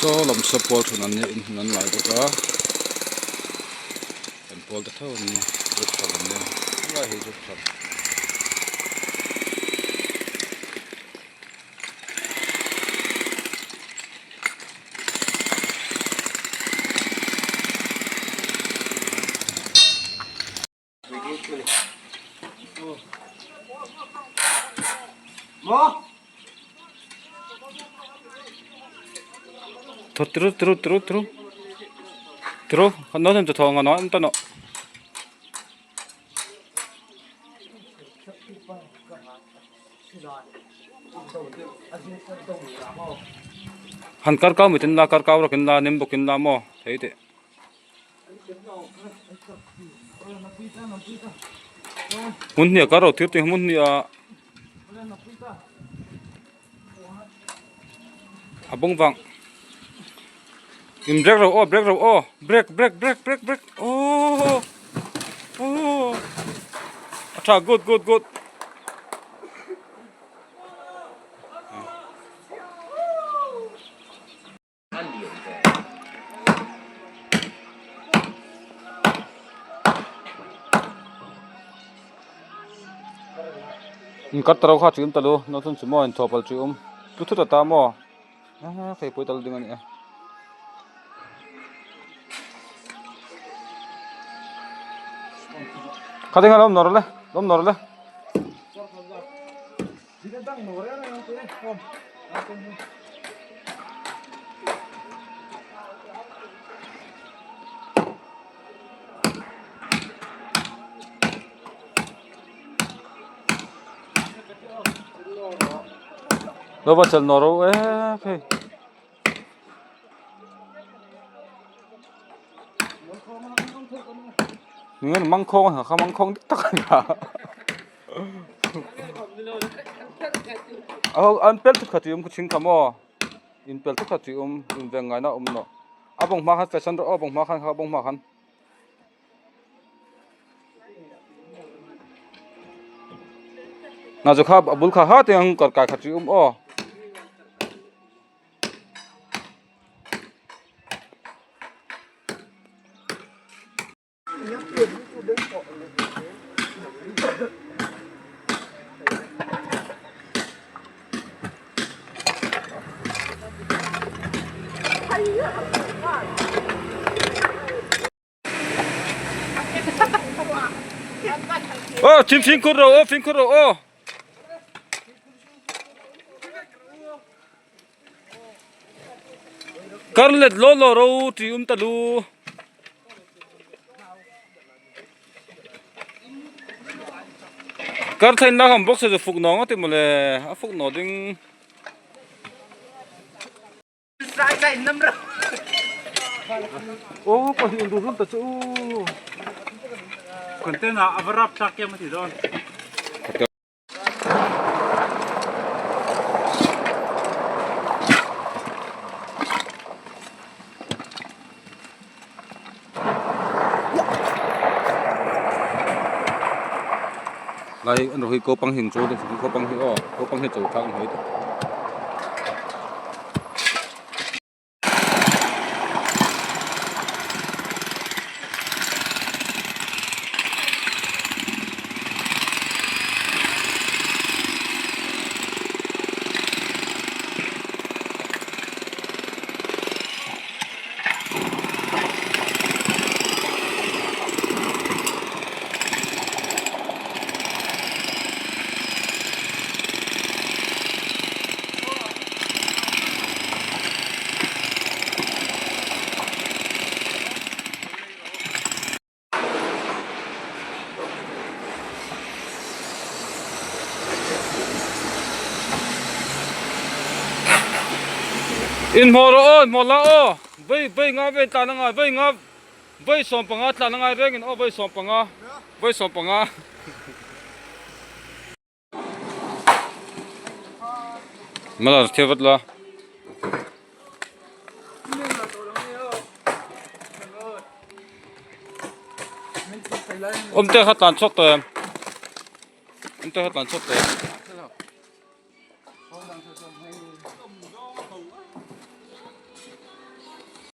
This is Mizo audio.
Saw lam saw pawl thun an nia inhmun an lai bawk a kan pawl te tho an nia zut chho an nia helai hi zut chho. Tru tru tru tru tru nó thêm tho ngon nó ta nọ han kar kau mi tin la kar kau rakin la nim bawkin la maw thei teh. Hmun hnih a kar lo thir tih hmun hnih ah a bawng vang in break ro aw break ro aw break break break break break aww aww a tha good good good. In kar taro kha chium talu no chun chu maw in thawpal chium tu thut ata maw a hei pawh tal ding a ni a. Khatinga lawm nawr le lawm nawr le. Lo va chal nawr ro e phei. Ngen mangkhawng kha mangkhawng dik tak a ni a. An pel thut kha tih awm khu chhing kha maw in pel thut kha tih awm in veng ngaina awm loh a bawng hma khan fashion rawh aw a bawng hma khan a bawng hma khan. Na chu kha a bul kha ha te ang kawr kai kha tih awm aw. Aw thim fimkhur rawh aw fimkhur rawh aw. Kar let law law ro ti um ta lu. Kar thain la ham box chu fuk no nga ti mawle a fuk no ding. Aw pahnih in ru ta chu. Container a va rap thlak em a ti dawn. Lai an rawh hi ko pang hing chu ko pang hi aw ko pang hi chaw thlak an hawi tawh. Inhmawh rawh aw, inhmawh la aw. Vei vei nga vel tlan angai, vei nga vei 15 tlan angai rengin aw vei 15, vei 15. Mala thil vat la. Awmte kha tlan chhuak tawh em? Awmte kha tlan chhuak tawh em?